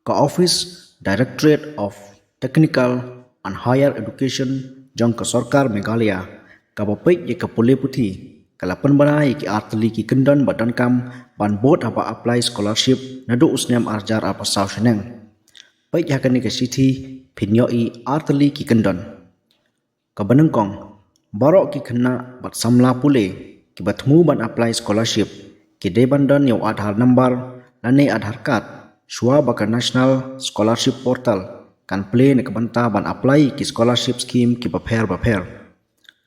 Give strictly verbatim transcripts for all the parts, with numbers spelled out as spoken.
Ka Office Directorate of Technical and Higher Education jong ka Sorkar Meghalaya, kaba peit ïa ka pule puthi, ka la pynbna ïa ki artylli ki kyndon ba donkam ban bud haba apply scholarship naduh u snem arhajar arphew saw shaneng. Peit ha kane ka shithi phin ïohi artylli ki kyndon. Kaba nyngkong, baroh ki khynnah bad samla pule kiba thmu ban apply scholarship ki dei ban don ïa u Aadhaar number lane Aadhaar card shuwa ba ka National Scholarship Portal kan plie na ka bynta ban apply ki scholarship scheme kiba pher bapher.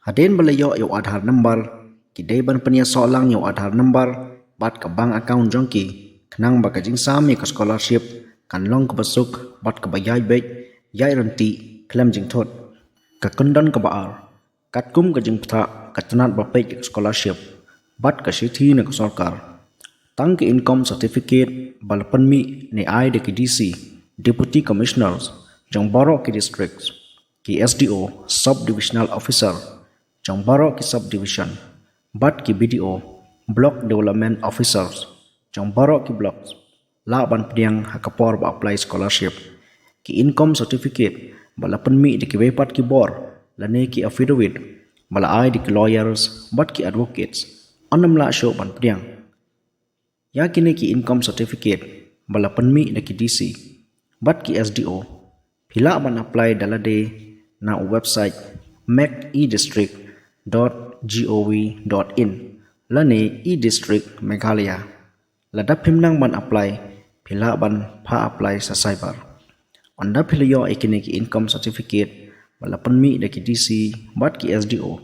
Hadien ba la ïoh ïa u Aadhaar number, ki dei ban pynïasoh lang ïa u Aadhaar number bad ka bank account jong ki, khnang ba ka jingsam ïa ka scholarship kan long kaba suk bad kaba ïaid beit ïaid ryntih khlem jingthut. Ka kyndon kaba ar, katkum ka jingpyrta ka tnat ba peit ïa ka scholarship bad ka shithi na ka sorkar, tang ka income certificate ba la pynmih ne ai da ki D C, Deputy Commissioners jong baroh ki districts, ki S D O, Sub Divisional Officer jong baroh ki subdivision, bad ki B D O, Block Development Officers jong baroh ki blocks, lah ban pdiang ha ka por ba apply scholarship. Ki income certificate ba la pynmih da kiwei pat ki bor lane ki affidavit ba la ai da ki lawyers bad ki advocates, ym lah shuh ban pdiang. Ïa kine ki income certificate ba la pynmih da ki D C bad ki S D O, phi lah ban apply da lade na u website mec e district dot gov dot in lane e-district Meghalaya. Lada phim nang ban apply, phi lah ban phah apply sa cyber. Ynda phi la ïoh ïa kine ki income certificate ba la pynmih da ki D C bad ki S D O,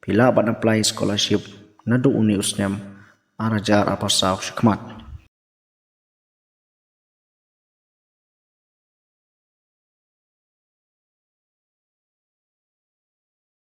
phi lah ban apply scholarship naduh une u snem arhajar arphew saw shakhmat.